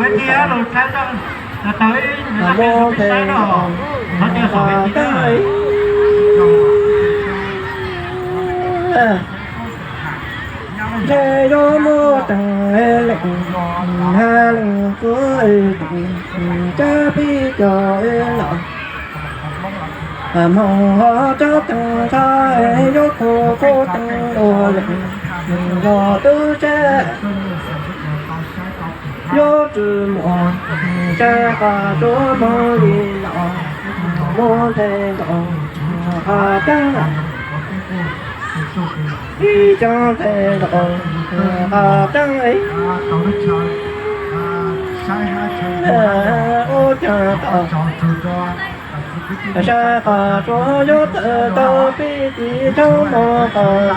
peb thiab los thaij tau ib, muab peb saib no, thov caw saum peb thiab. Ntshe yuav muaj teev leej, ha leej kuv es teev, tsab pib cov es los, hmoov ho tsob teev txhab es yuav khuv khuv teev dua leej, yog twb tsab yuav tsis muaj, saib qhov tsuas moog li no, muaj nthe nkaus qhov teeb. Ib cov nthe nkaus qhov teeb, ua caag tau saib qhov tsuas yuav tawm tau pib tiv tshoob moog qhov,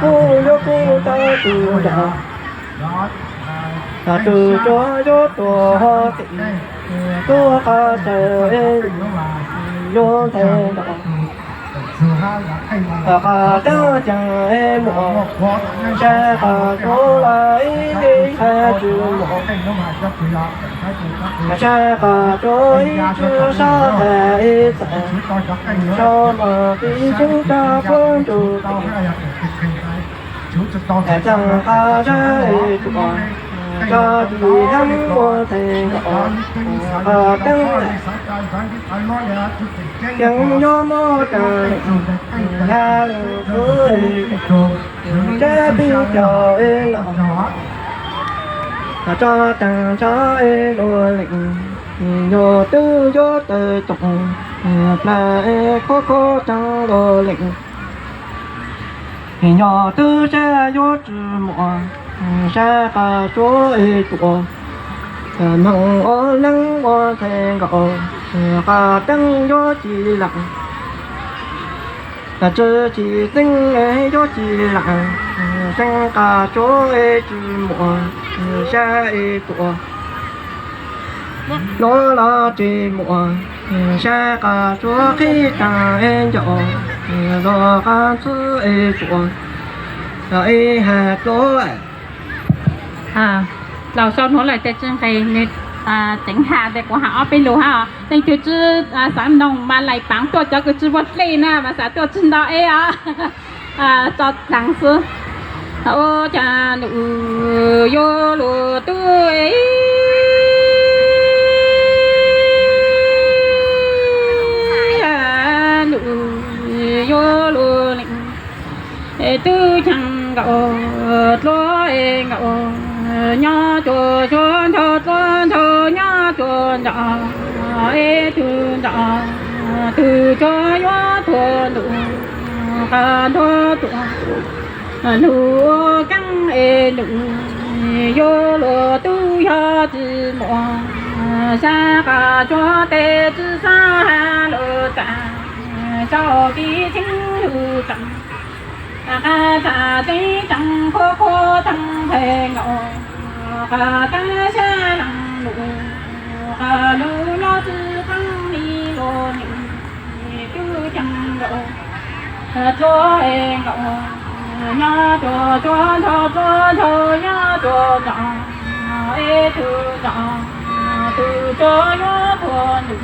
kuj yuav kuj tau tug nrov, tug tsuas yuav tuag ho tim, kuj qhov txawm yuav nthe nkaus. Qhov teeb caag es muaj, saib qhov tsuas los ib hais tsis muaj, saib qhov tsuas ib tsi sab has ib txhais, sau mas tiv tshoob rua puab nrug tim, txheej qhov saib es tuam, tso tis hlab muaj nthe nkaus qhov teeb. Yeej yuav muaj teev leej, ha leej kuv es tsab pib cov es los, tso teev txhab es dua leej, yog twb yuav tawm toom, plag es khuv khuv teev dua leej. Yog twb saib yuav tsis muaj, saib qhov tsuas es tuam, hmoov ua leej ua nthe nkaus, qhov teeb yuav ci laam, tsi ci txeeb yuav ci laam, saib qhov tsuas es tsis muaj, saib es tuam, nuav los tsis muaj, saib qhov tsuas qhib taag es ncaus, los qhov txwb es tuam, ib hais pluav. Laus sau nuav lawm tes tsi nqes, nws tseev has tes kuv has ob peb lus hab. Leej twg tsi xaav noog mas laim paav tuaj cov kws tsi muaj dlej na mas xaav tuaj tsi nto eb os. Tso dlaag xwb. Ua caag nws yuav lug tub nws yuav lug leej, tub caag nkaus dluab nkaus, nyob rua suav nrho dluab nrho nyob rua nrab, ib tug nrab, tug tsuas yuav tuag ntuj, qhov ntuj tuag, lug ua kaab es nws yuav lug tub yog tsi muaj, sab qhov tsuas tes tsi xaav has lug tas, sau tiv txheeb lug tas, qhov tas teb tsaa khuab khuab taag nqe nkaus, qhov tas sab laag nus, qhov lug nyob tsi qaab li lug nws, tub caag nkaus dluab nkaus, nyob rua suav nrho dluab nrho nyob rua nrab, ib tug nrab, tug tsuas yuav tuag ntuj,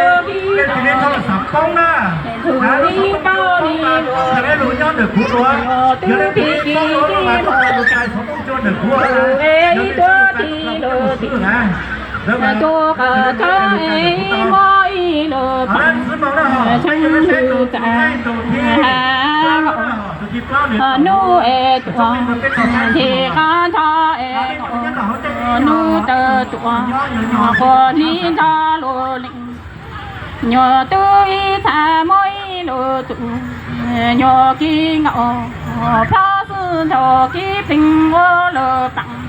Tus li thoj xav poob na, lub xov tooj poob mas txhais lus nyob ntawm kuv dua. Yog leej twg poob lub no mas txhais lus cais xov tooj cua ntawm kuv. Yog leej twg xwb na, ntawd mas txhais lus cais ntawm kuv tau. Xwb no na, ho peb yog lub seb tus tus ib tus thiab tus thib plaub nws tus nub es tuam, nthim qab nthov es nub taw tuam, quas hli nthov lus leej. Nyuag twb ib txha muaj ib lub tus, nyuag kib nkaus plob xwb nrog kib pleev ua lub paam.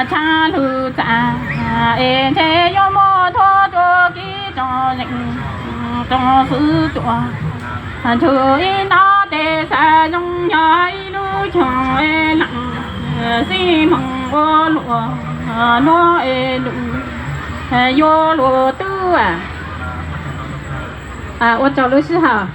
Tshaj lug txav es ntshe yuav muaj thuab rua kib tsoom zeej tsoom xwb tuam. Ntsug ib nov tes xav zoo yog ib lub choog es leej xij hmoov ua luam nuav es lug yuav luag twb ua tsaug lub sij hawm.